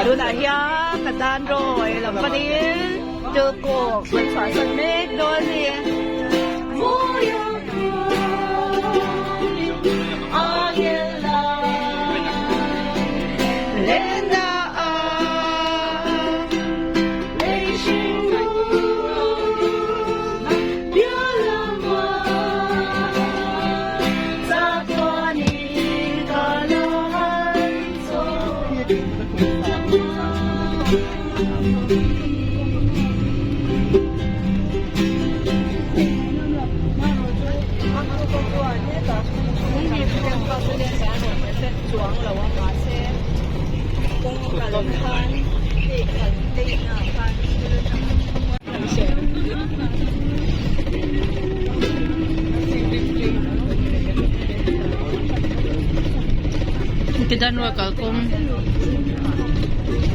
Tunah hian ka tan rawi lam panin Tilkawk kan chhuahsan mek dawn a ni. Tidan rual kalkawng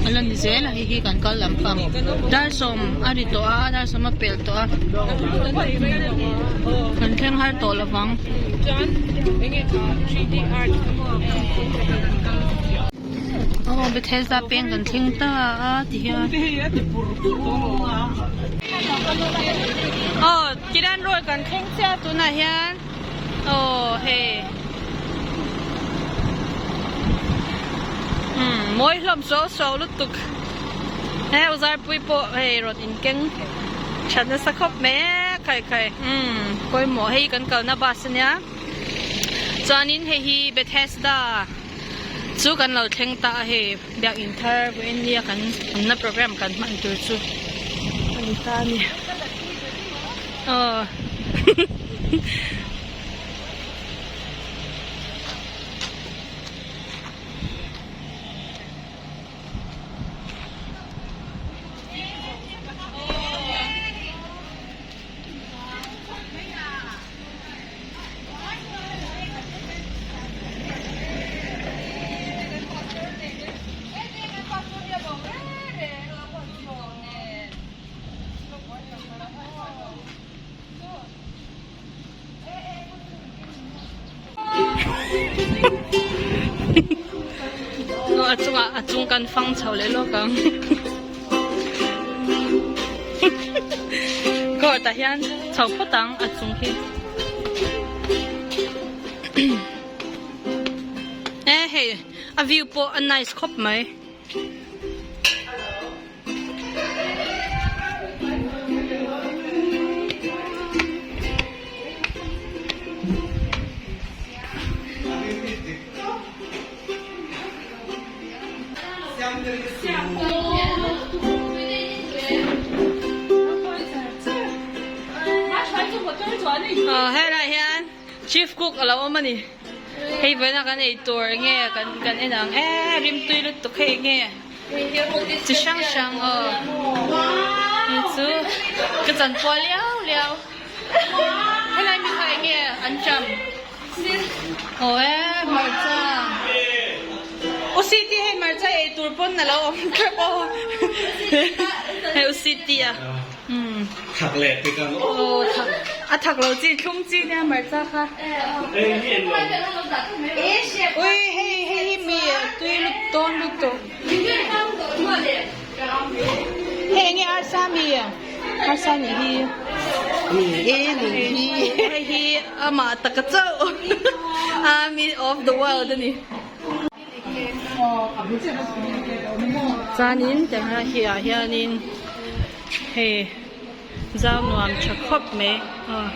a la ni zel a hei hi kan kal lampang dar sawm a ri tawh a dar sawm a pel tawh a kan thleng har tawh lovang. Aw Bethesda peng kan thleng ta a ti hian aw Tidan road kan thleng chiah tunah hian aw hei umm mawi hlawm suau suau lutuk he Uzarpui pawh hei rawn inkeng that nasa khawp mai e khai khai umm pawimawh hei kan kalna bus ania chuanin hei hi Bethesda. Chu kan lo thleng ta a hei biakinn thar vawiin nia kan awmna program kan hman tur chu a ni ta a ni aw A chungah a chung kan fang chho leh lawk ang court ah hian chho phawt ang a chung hi e hei a view pawh a nice khawp mai. Helai hian chief cook a lo awm a ni hei vawiina kan ei tur enge kan kan en ang e rimtui lutuk hei enge chi hrang hrang aw hei chu ka chanpual liau liau helai mi kha enge an cham. Aw e hmarcha U Siti hei hmarcha ei tur pawn a lo awm teuh aw hei U Siti a umm Thak leh pek ang aw aw thak a thak lo chi thlum chi nia hmarcha kha ui hei hei hi mi tui lut dawn lutuk hei enge arsa mi arsa nih hi Ni e ni hi hei hi Amah taka chauh Army of the world a ni. Chuanin tiang hi ah hianin hei zau nuam tha khawp mai aw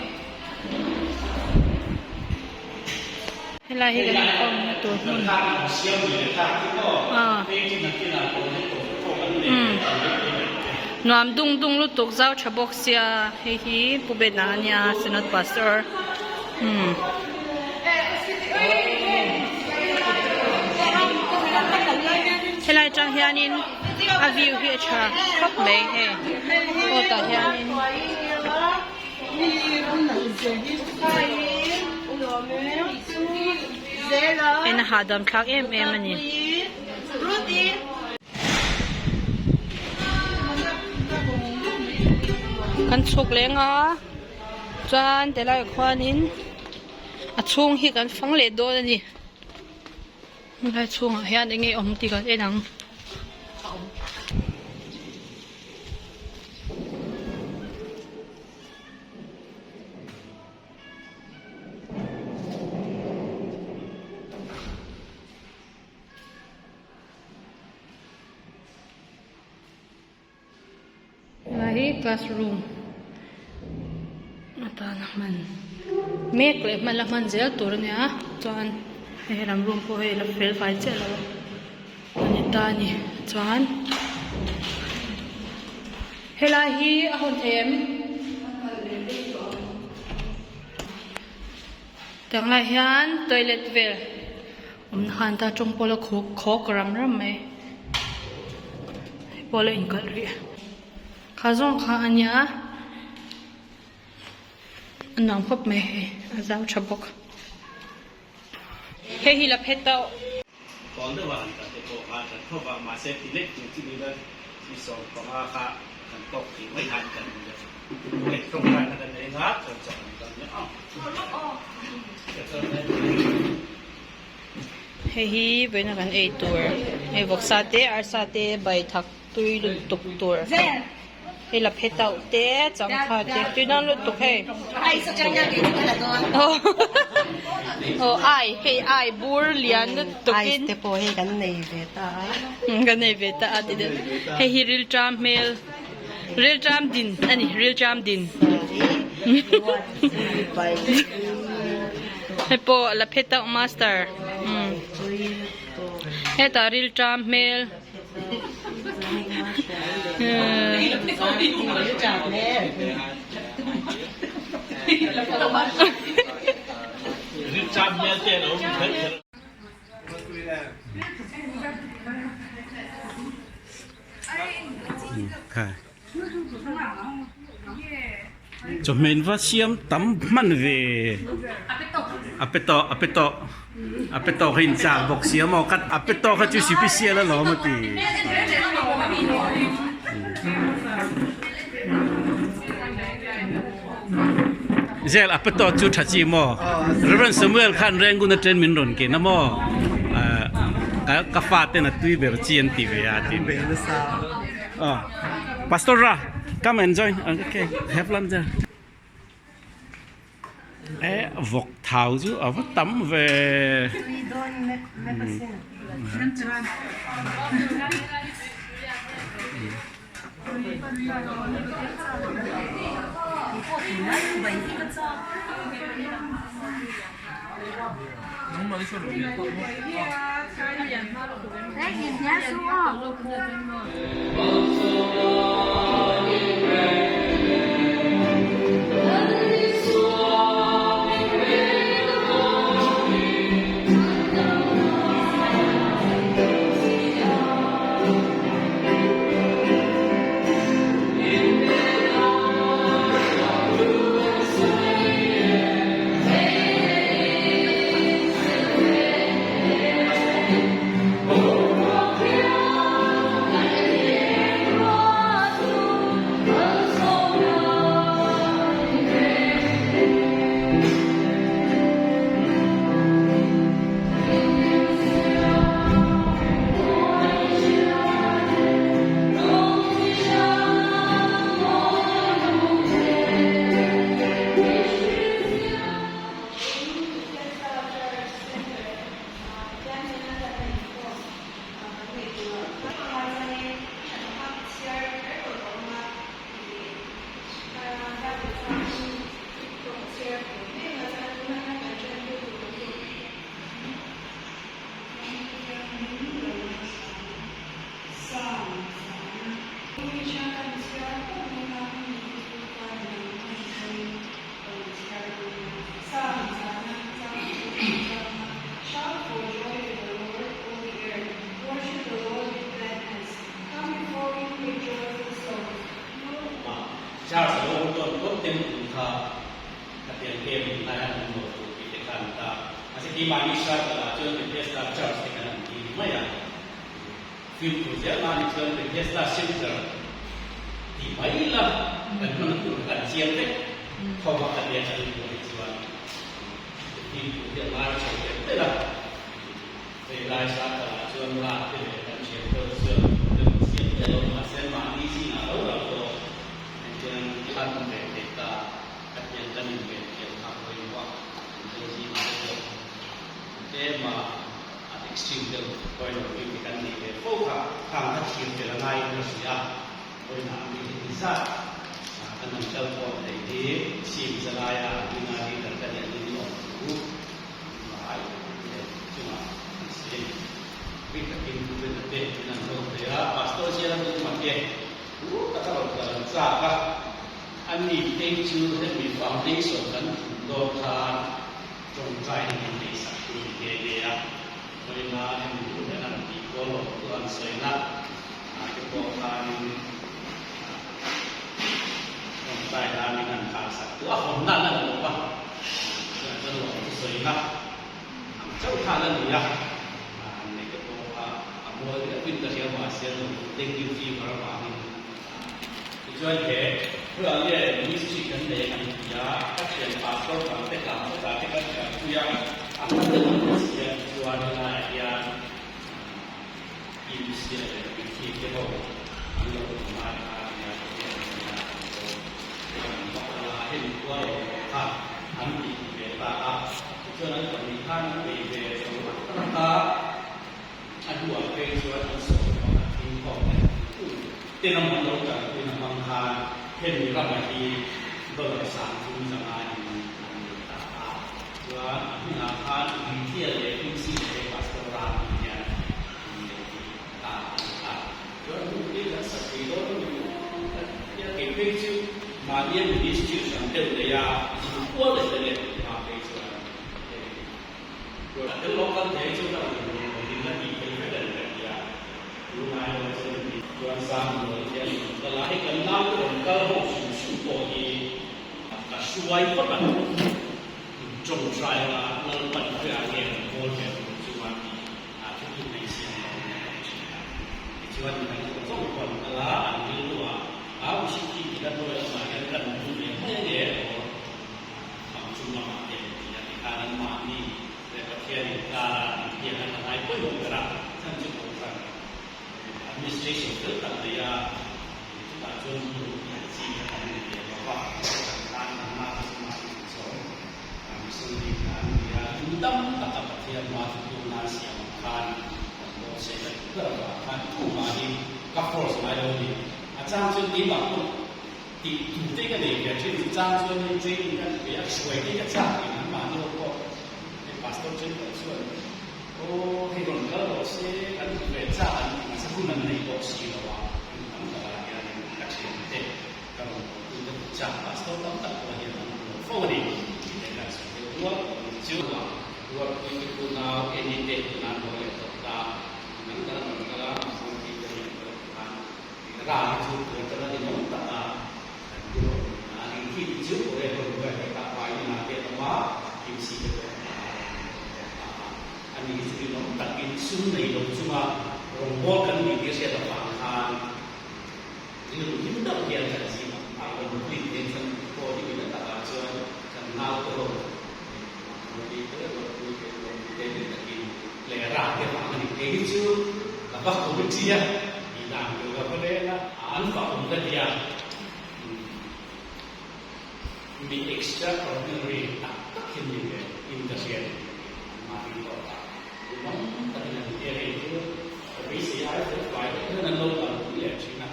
helai hi kan inkhawmna tur hmun aw umm nuam dung dung lutuk zau tha bawk sia hei hi Pu Bena a nia Synod Pastor umm. Helai atang hianin a view hi a tha khawp mai hei aw tah hianin. En a hahdam thlak em em a ni. Kan chhuk leng a chuan tilaiah khuanin a chhung hi kan fang leh dawn a ni. Helai chhungah hian eng nge awm tih kan en ang. hi classroom atana hman mek leh hman la hman zel tur a nia chuan hei helam room pawh hei la fel fai chiah lo a ni ta a ni chuan helai hi a hawn thei em? Tiang lai hian toilet vel awmna khan ta tawng pawh la khawk khawk ram ram mai hei pawh la inkalh rih kha zawng kha a nia a nuam khawp mai hei a zau tha bawk hei hi la phet tawh. Tawn deuh a han kal te pawh kha kan tho va mahse ti lek chung chi ni la mi 15 kha kan tawk thei mai han kan awm deuh hei tawngtaina kan nei nga chuan chaw kan dam leh ang. Hei hi vawiina kan ei tur hei vawksa te arsa te bai thak tui lutuk tur hei la phe tauh te changkha te tui dawn lutuk hei aw ai hei ai bur lian lutuk in te pawh hei kan nei ve ta a kan nei ve ta a ti deuh hei hi rilṭam hmel rilṭam din a ni rilṭam din. Hei pawh la phe tauh master umm hetah rilṭam hmel Chawhmeh in va siam tam hman ve a pe tawh a pe tawh a pe tawh kha in chak bawk sia maw ka a pe tawh kha chu sipisial alawm a ti. Zel a pe tawh chu tha chi maw Reverend Samuel khan Rangoon atang min rawn ken a maw ka fa ten a tui ber chi an ti ve a ti. Pastor Ra come and join okay have lunch there. Eh vawk thau chu a va tam ve. Charles a lo awm tawn phawt ten thu kha ka tel em tunlai han awm lo tur tih te kha an ta. Mahse keimahni circle ah chuan Bethesda Church te kan han ti ni mai a. Fimkhur zel nan hi chuan Bethesda Center tih mai la kan hman tur kha kan chiang vek tho a ka tia kan inbuai hi chuan fimkhur hi a ngai chho telh telh a. Hei lai circle ah chuan lak te leh kan thian pawh te chuan kan siam te lo mahse mahni zingah lo lo pawh engtiang khan ve thei ta ka thian kan inven thiam kha pawimawh a kan zingah te pawh tlema a extreme deuh point of view te kan nei ve fo kha khang kha thlir tel a ngaiin ka hria vawiinah mi heti zat. Kan han kal khawm thei hi sim zalaia hminga leader ka nih angin lawm thu ngai leh chungah an sawi a ni. Bik takin Pu Bena te min han rawn thei a, Pastor Ziala Nungma te thu taka rawn kal an chak a, a ni phei chu hemi foundation kan thun dawn khan tawngtaina min neihsak tu ni nghe nghe a, vawiina hemi hun hian an tih kual lawm chu an sawina ah te pawh khanin tawngtai na min han thlaksak tu a hawnna an la ni lo va, chuan chuan lawm chu sawina ang chauh kha a la ni a, han neih te pawh kha a mawi viauin ka hria mahse an lo dengue fever avangin Tichuan he thuah nge ministry kan nei ang ti a, ka thian pastor dang te hlam hmasa te kan hriatpui a, a hla deuh ang ka si a, tichuan helaiah hian Insia leh Mithi te ho an lo awm lai kha a nia ka hriat a nia an lo chuan an va kal a, hemi khua lo awm kha an tih ve ta a, tichuan an pahnih khan an bei ve chho rak rak a. A hnuah phei chuan an sawm pakhat thing khawm leh tu te lam an lo tanpuina hmang khan hemi rama hi dollar 30 zanga in an nei ta a. Chuan a hmunah khan Lithia leh Kimsi leh Pastor Ram tih hian an nei ta a ni a. Chuan hmun hi kan sak thei dawn a ni maw? Kan ti a, kei phei chu mahnia ministry hran deuh neia zin kual leh te leh hma phei chuan hei A tel lo kal thei chu ka rawn duh lo in la tih theih vek a ni ka ti a, tunai lo chuan mi chuan sang hnuai hian in rawn kal a, hei kan nau te rawn kal ho hrim hrim pawh hi ka hruai phawt a, in tawngtai a Lalpan hriah nge rawn bawl ve tur chuan tih a thuthluk nei siam lo in a awm thin a. Tichuan mi dang zawng zawng pawh an kal a, an rilru ah a mihring khi ti kan hnuai lamah hian kan hmu ve mai a nge aw. Ang chung lamah te an ti a, tikhan an mahni leh Pathian inkara inbiakna kha ngai pawimawh ber a, chhan chu Kohhran administration fel tak nei a, chutah chuan hmun hian chi kha kan ni ve lo va, kan tan kan lak chu mahni inchawm missionary kha an ni a, in tam taka Pathian hma chu tun nan siam ang khan kan dawn se ka tih ber avang khan tumah hi ka force ngai lo a ni, a chang chuan keimah pawh Tih tur te ka nei ve thin chu chang chuan hei training ka ti ve a, hruai te ka chak in an mahni ho pawh hei pastor thenkhat chuan aw hei rawn kal rawh se kan ti ve chak an ti mahse hun an nei bawk si lo a, hun tam takah hianin ka thian te ka rawn haw tu te duh chak pastor tam tak pawh hian an rawn fo a ni tih te kan sawi deuh rual chu ruatpui te unau eni te nan haw leh tawh ta nang kan rawn kal a mahse tih te hian ka lo khan Ra hi chu tun atanga ni nawm tak a kan ti rawh a ni khi ti chu Korea ho in buai tak vai in ah te a awm a Kimchi te pawh a rawn ta a a ni chu ni nawm tak in sum nei lo chunga rawngbawl kan nih tih a hriat avang khan rilru hlim deuh hian kan zing a a rawn hlin hian chuan pawh hi ni na takah chuan kan nau te ho Modi te Ropui te Ropui te ni takin leh ra te vang a ni. Kei hi chu ka va committee a tih dan tur ka va rel a, an fah awm ka tia mi extraordinary tak tak hi ni ve in ka hria ni an mahni tawk a duhawm takin an tia hei chu ka beisei ai fel fai deuh hian an lo kalpui leh thin a.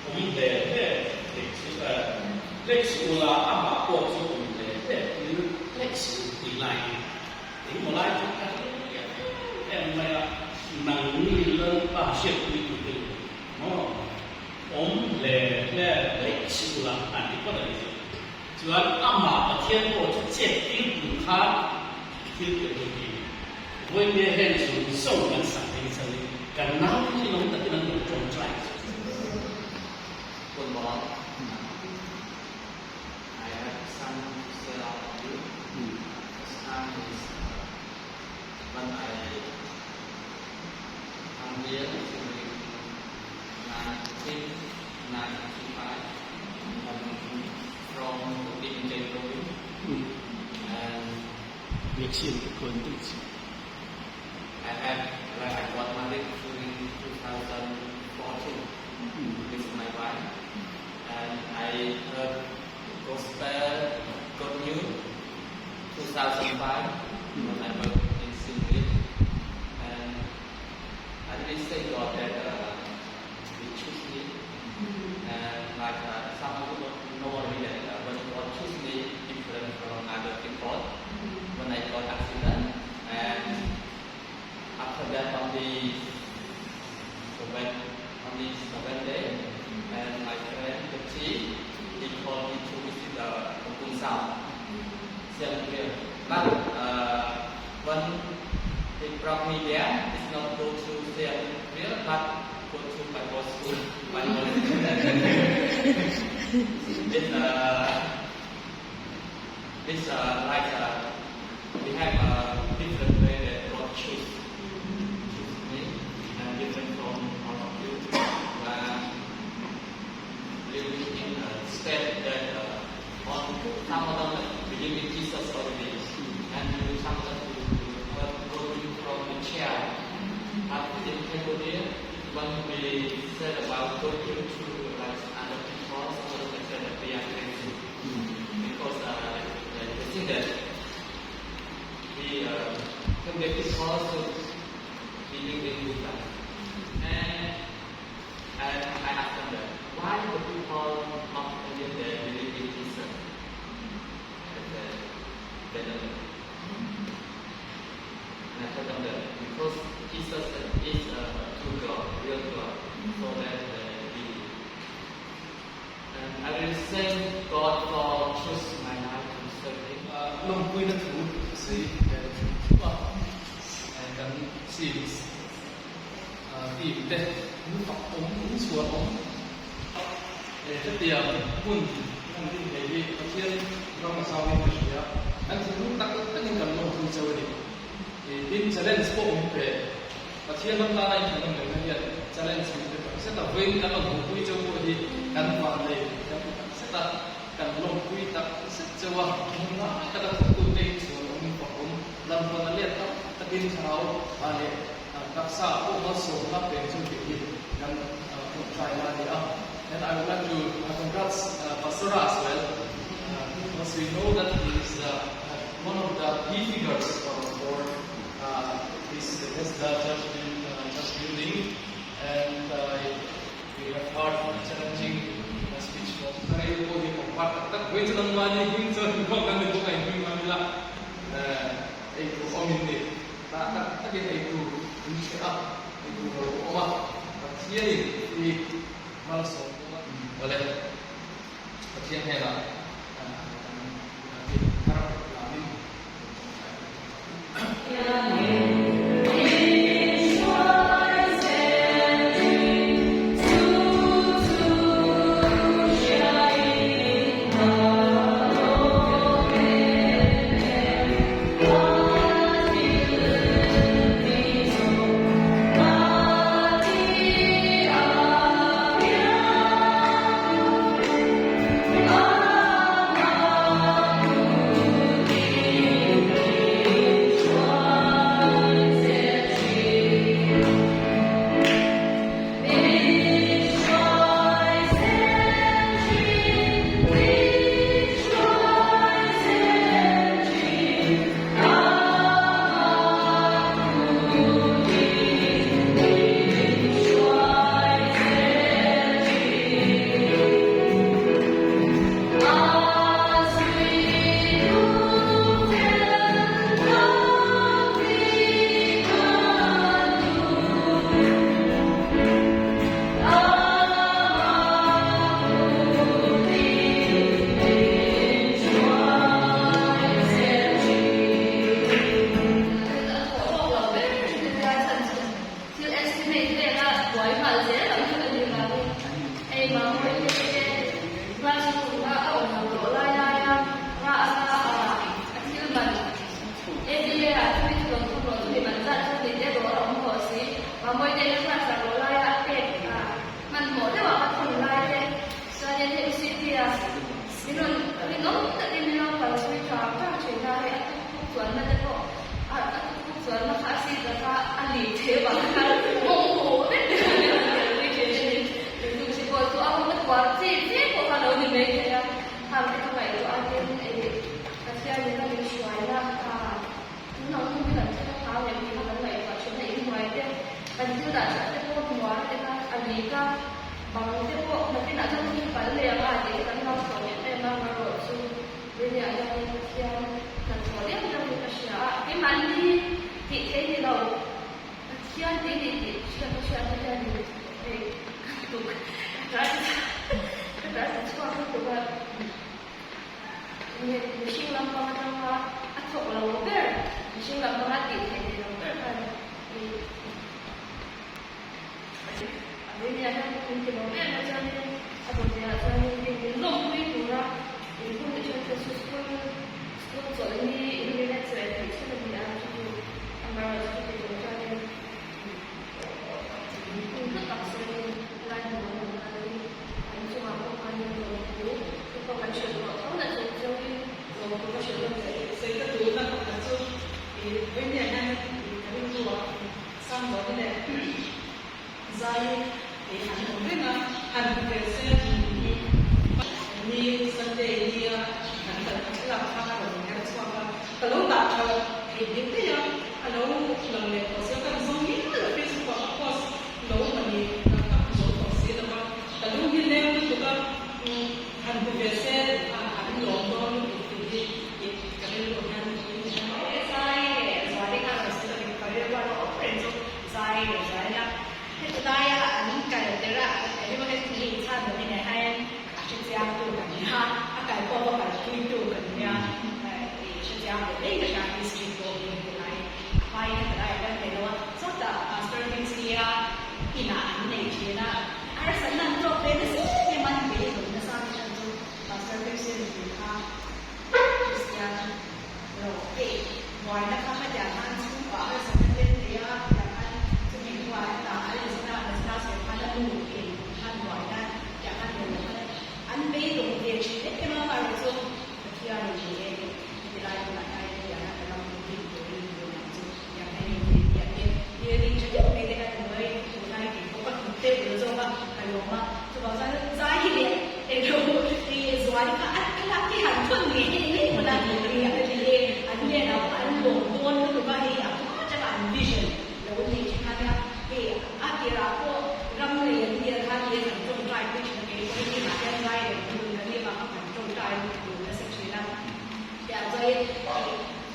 Awm hle hle hlek chu hlek suh ula amah pawh chu awm hle hle thil hlek suh tih lai hi engmaw lai chu ka hre em em mai a, nangni Lalpa hriatpui tu te u maw awm hle hle hlek suh ula an ti phawt a ni chu. Chuan amah Pathian pawh chu chet tir tur khan thil pe tur hi vawiin heng zawng zawng kan sak thei chhan hi kan nau te hi lawm takin an lo tawngtai chu. Football I have some to say out of you. First time is when I come here during 1995 from the Binh province. And I have like I got married during 2014 with my wife, and I heard gospel good news 2005 when I was in Siem Reap, and I really thank God that He choose me, and like some of you don't know went only 7 day and my friend the chief he called me to visit the Kampong South Siem Reap. But when he brought me there, it's not go to Siem Reap, but go to Bible school. Bible It's like we have a different way that God choose me and different from all of you. Living in a state that on some of them believe in Jesus already, and some of them were going from the chair. But in Cambodia, when we said about going to like other people, some of them said that we are crazy because they think that we Cambodia people should believe in Buddha. And I asked them that why the people of India they believe in Jesus? And they don't know. And I told them that because Jesus is a true God, real God, so that they believe. And I will thank God for choose my life to serve Him. Lawmpuina thu sei a kan series team te an fak awm an chhuan awm hetiang hmun kan din thei hi Pathian ram a zauin ka hria kan thinlung tak takin kan lawmpui chauh a ni. Tin challenge pawh min pe Pathian ram tana in thinlung reng hian challenge min pe tak zet a vawiin kan lo hmuhpui chauh pawh hi kan van nei kan ti tak zet a kan lawmpui tak zet chauh a hmun lai taka thawktu te in chhuan awm in fak awm lampuan a let tak takin thlarau a leh taksa pawh malsawmna pek chu tih hi kan tawngtai la ni a. And I would like to congrats Pastor as well because we know that he is one of the key figures for this Bethesda church building, and we have heard a challenging speech from Karel ko hi pangpar tak tak voi chu nang mani hing chu ko kan ni ko kai hing mani la ei tu omin ni ta tak takin ei tu in che a ei tu lo oma Pathian in i malsawm wale Pathian hena kan thar lamin. Thil estimate vela buai nghal zel ang chu a ni mai. Hei mamawh te classroom a a awm lo tawh lai lai a ra a a thil man ABA ah chumi chu lo thum rawh chumi man zat chu ni te dawr a awm tawh si. Mamawh te na class ah rawh lai a pek a hmanhmawh deuh a ka thawn lai te chuanin hei UCP a min rawn rinawm takin min lo kalpui ṭang ṭang ṭhin a, hei a tuk tuk chuanna te pawh a tuk tuk chuanna kha a seat laka a lir thei avang khan mawng haw vek te khan min rawn kalpui ṭhin a ni. Tuk si pawh chu a hun a tuar chi che pawh kha lo ni mai thei a, khang te ka ngaihtuah a tin ih Pathianin a min hruaina tunah hun hi kan thleng a ngem tih kha kan ngaihtuah ṭhin a, inhnuai te kan thil dah ṭhat te pawh hnuai te kha a lik a, bang te pawh nakinah chuan thil pal leh ang a tih te kan hlauhthawn em em a, amaherawh chu Rinniah hianin Pathian hnathawh deuh deuh hi ka hria a, keimahni tih theih ni lo Pathian tih ni tih hriat ka hriat te hianin. thawk lo ber, mihring lam panga tih theih nei lo ber khan i a veinia hian min ti lo em a chuanin a dawhbehah chuanin hei min lawmpui tura in hun te ṭhen ṭhen chu school school chawlh ni in relax leh theih chhun a ni a chuti amaherawhchu chuti tur chuanin hun hlu tak sawiin helai hmunah hian kalin an chungah pawh khanin lawmthu te pawh kan hrilh tawh tho na chung chungin lawmthu ka hrilh lawm leh. Sawi ka tulna pakhat chu i vawinia hian ka rilru ah Sangbawi leh Zai i an awm reng a, han hmu ve se ni Sunday nia kan kal kha thlalak kha a rawn her chhuak a, ka lo dah tha thei bik daih a, a lo lang leh tawh sia, kan zawng ngial a Facebook ah ka post lo mani ka ka hmu zo tawh si lo va, ka lung hi leng lutuk a, han hmu ve se an lawm dawn lutuk tih hi ka rilru hian Zai leh Zuali kha rawn sawi tawhin ka rilru a lo awm reng chu Zai leh Zuali a heti laia an kal tirh a eng emaw hi thil inchhan lo hi nei hian a hrechiang tu kan nia a kal pawh va kalpui tu kan nia i hrechiang ve daih ka hria history pawh hi heti lai a hmain heti laiah hian theih lo a chutah Pastor Kingsley-a inah an nei thin a harsatna an tawk ve nasa em em a an beidawng nasa te hran chu Pastor Kingsley-a nupui kha Kristian lo hei buaina kha khatiang khan chhungkua harsatna te an nei a, khatiang khan chumi hnuah hetah Arizona Nazira sawi khan a nu in khan buaina tiang khan nei lo khan an beidawng ve thin em em a, amaherawh chu Pathian in ni e heti lai hunah hian hetiang a ka ram din turin min ang chu tiang hian in din tiang hi building tha deuh mai te khan an nuai tunlai tih pawh ka hmu teuh lo zawk a ka lawm a chuvang chuan zai hi leh englo i zuali kha a thlalak hi han thawn ngei ngei ngei hmun a ri a ti hi an hnenah pawh an lawm dawn lutuk a hei a hma atanga an vision lo nei thin a nia hei a tirah pawh ram nei an nia khan nia kan tawngtai pui thin a kei pawh hei inah hian ngai reng hun kan nia vang a kan tawngtai lutuk nasa thin a tiang chuan i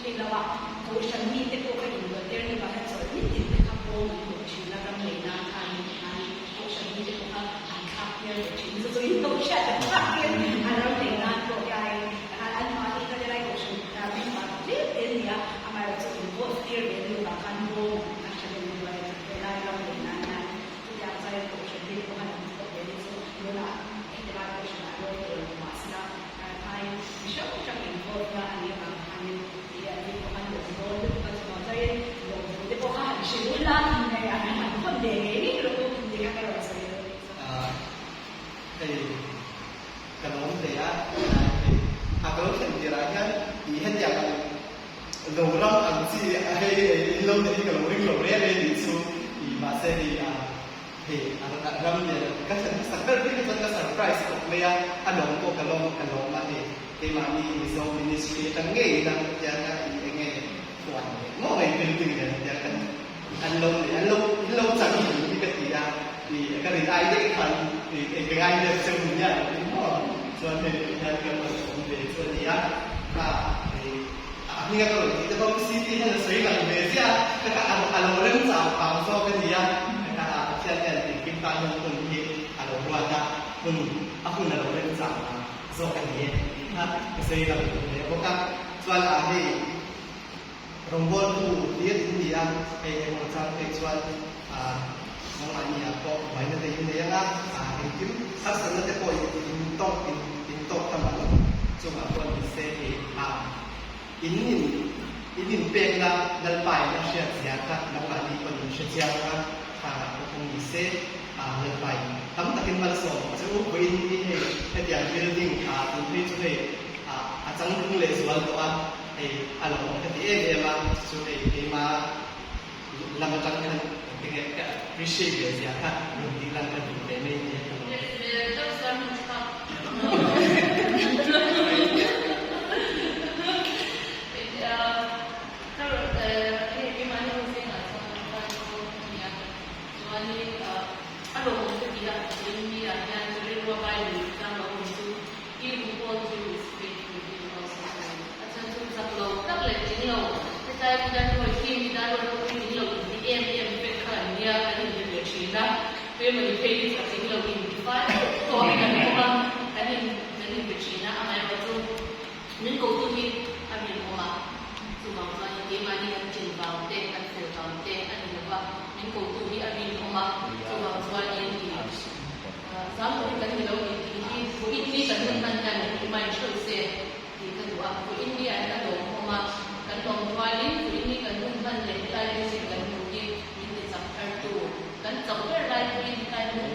ni lo a kohhran mite pawh kha inluahtir ni vang hian chawlh nitin te kha bawm an bawh thin a ram nei nan khan khan kohhran mite pawh kha an thlak tir leh thin chu chu in lo hriat ang thakin a ram nei nan pawh hian an mahni kha helai kohhran member tlem te an ni a amaherawh chu in vote tir ve deuh vang khan bawm an tha deuh deuh a helai ram nei nan hian chutiang chuan kohhran mite pawh khan an thawk ve ni chu tunah heti lai kohhran ah lo tur lo mahsela Thai chi hrang hrang invote na a nih avang khanin ih an ni pawh khan lawm dawn lutuk a chuvang chuanin lawmthu te pawh kha han hrilh ula hei an han thawn ve ngei ngei rawh u tih kha ka rawn sawi dawn a ni. Hei ka lawm hle a, hei a ka lo thlen tirah hian ih hetiang ang lo ram ang chi hei in lo neih hi ka lo ring lo reng reng tih chu ih mahse hei a Hei a ram lian ka thlen hmasak ber phei kha chuan ka surprise khawp mai a, a lawm pawh ka lawm ka lawm a hei keimahni Mizo ministry atang ngei ila tiang a i enge huan leh maw hei building lian tiang kan an lo nei an lo in lo chang hi hi ka ti a i ka rin ai daih khan i eng ka ngai deuh cheu ni a lo ti maw chuan hei hian ka rawn awm ve chu a ni a kha hei a hminga ka rawn tih te pawh city hian a sawi lang ve ziah a ka a lo rem chau vang zawk a ni a ka a Pathian hian engkim tan hian hun hi a lo ruat a hun a hun a lo rem chau vang zawk a ni e tih kha ka sawi lang duh hle bawk a chuan a hei rawngbawltu hlir in ni a hei engemaw chang phei chuan ah nangmahni ah pawh buaina te in nei ang a ah engkim harsatna te pawh in tawk in in tawk tam ang chungah pawh ni se hei ah in in in inpekna Lalpa in a hriat zia kha nangmahni pawn in hre chiang ang a thangah pawh kha ni se ah Lalpa in tam takin malsawm ang che u vawiin ni hei hetiang building ah tun phei chu hei ah a changtlung leh zual tawh a hei a lo awm ka ti em em a chu hei keima Lam atang khan enge ka appreciate ve zia kha rawn tih lan ka duh ve mai nia ka lo. Hetlai midang ruai hi midang ruai ropui min lo inti em em vek kha an nia kan inti ve thin a, tuemawni phei hi chu a tling lo inti fai deuh tawh hi kan awm a, kan in kan inti thin a, amaherawhchu min kotu hi a rinawm a. Chuvang chuanin keimahni kan chin vang te, kan fel vang te a ni lova, min kotu hi a rinawm a, chuvang chuanin i zam pawhin kan ni lo ni tih hi vawiin ni kan hun hman hian min remind theuh se tih ka duh a. Vawiin ni ah hian a lawmawm a, kan lawm rualin vawiin ni kan hun hman leh helai building kan hmuh hi min ti chak thartu, kan chauh ber lai pawhin helai hmun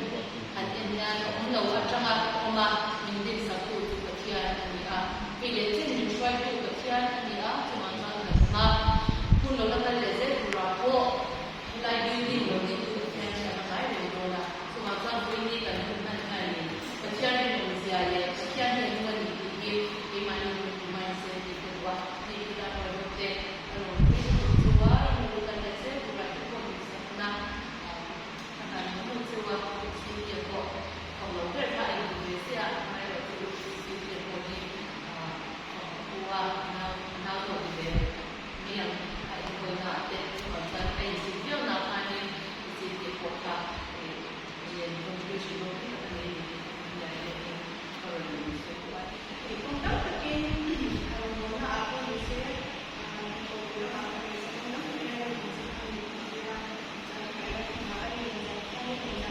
han en hian a awm lo atanga awm a, min dinsaktu chu Pathian a ni a. Hei leh chin min hruaitu Pathian a ni a, chungah chuan kan awm a, hun lo la kal leh zel turah pawh helai building lo dingtu Pathian hriat a ngai reng dawn a, chungah chuan vawiin ni kan hun hman hian in Pathian rinawmzia leh Pathian hi a nung a ni tih hi keimahni hun mindset tih ka duh a, hei hi ta pawh rawt te a rawn pui lutuk chu a, in lo kal leh zel turah te pawh duhsakna a hlan hmuh chu a, Cynthia pawh thawk lo ber kha a inhmu ve chiah a, amaherawhchu Cynthia pawh hi thawk a pu a, a nau a nau zawk ni ve mai ang a enkawlna ah te chuvang chuan a inzir viau na khanin Cynthia pawh kha eng contribution ropui tak a nei a ni tih ka hria hianin ka rawn sawi duh a. Kawng tam takin a rawngbawlna ah pawh ni se, hnathawhtu lamah pawh ni se, kawng tam takin a rawn inzir a ni tih hi a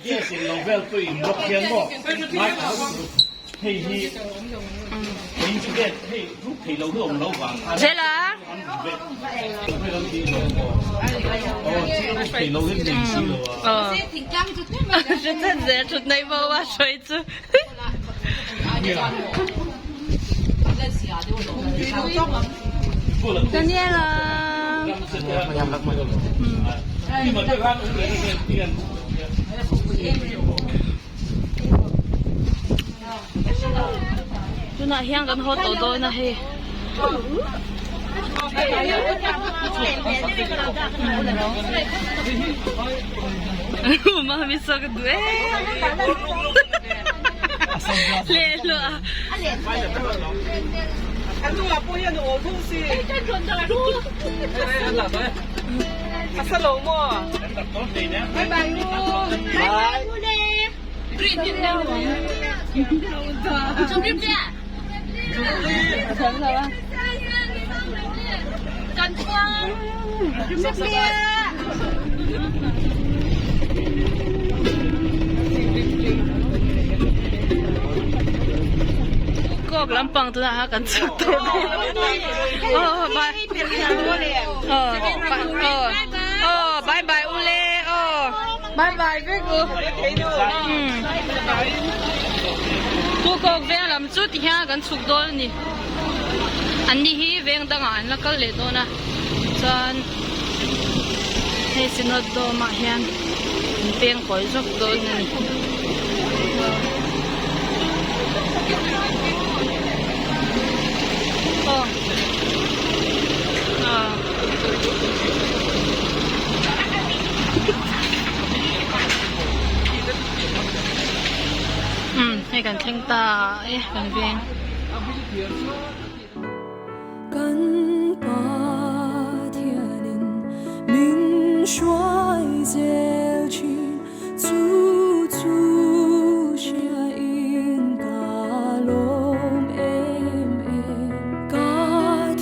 Gas in lo vel pawh in block hian maw hei hi in chu gas hei ruk thei lo hi awm lo vang khan ruk thei lo hi nei si lo a Daniela. Tunah hian kan haw tawh dawn a hei. Mami saw ka duh e. Leh luah a. Kawk lampang tunah kha kan chhuk tur aw bye aw aw bye bye ule aw bye bye vek u Pu kawk veng lam chu ti hian kan chhuk dawn a ni an ni hi veng dangah an la kal leh dawn a chuan hei synod dome ah hian an peng kawi zawk dawn a ni. Aw aw. Umm hei kan thleng ta e kan veng. Kan Pathianin min hruai zel thin chu chu hriain ka lawm em em. Ka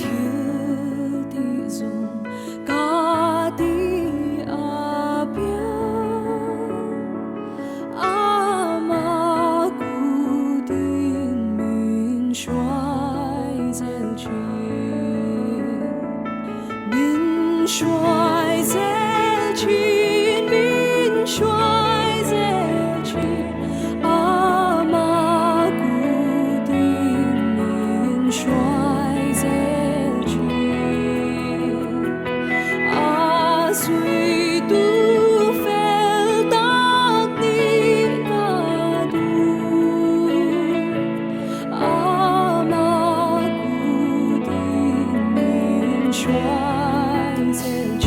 thil tih zawng ka ti a piang Ama kutin min hruai zel thin Min hruai zel thin min. hruai zel thin. A zuitu fel tak nih ka duh. Ama kutin min hruai zel thin.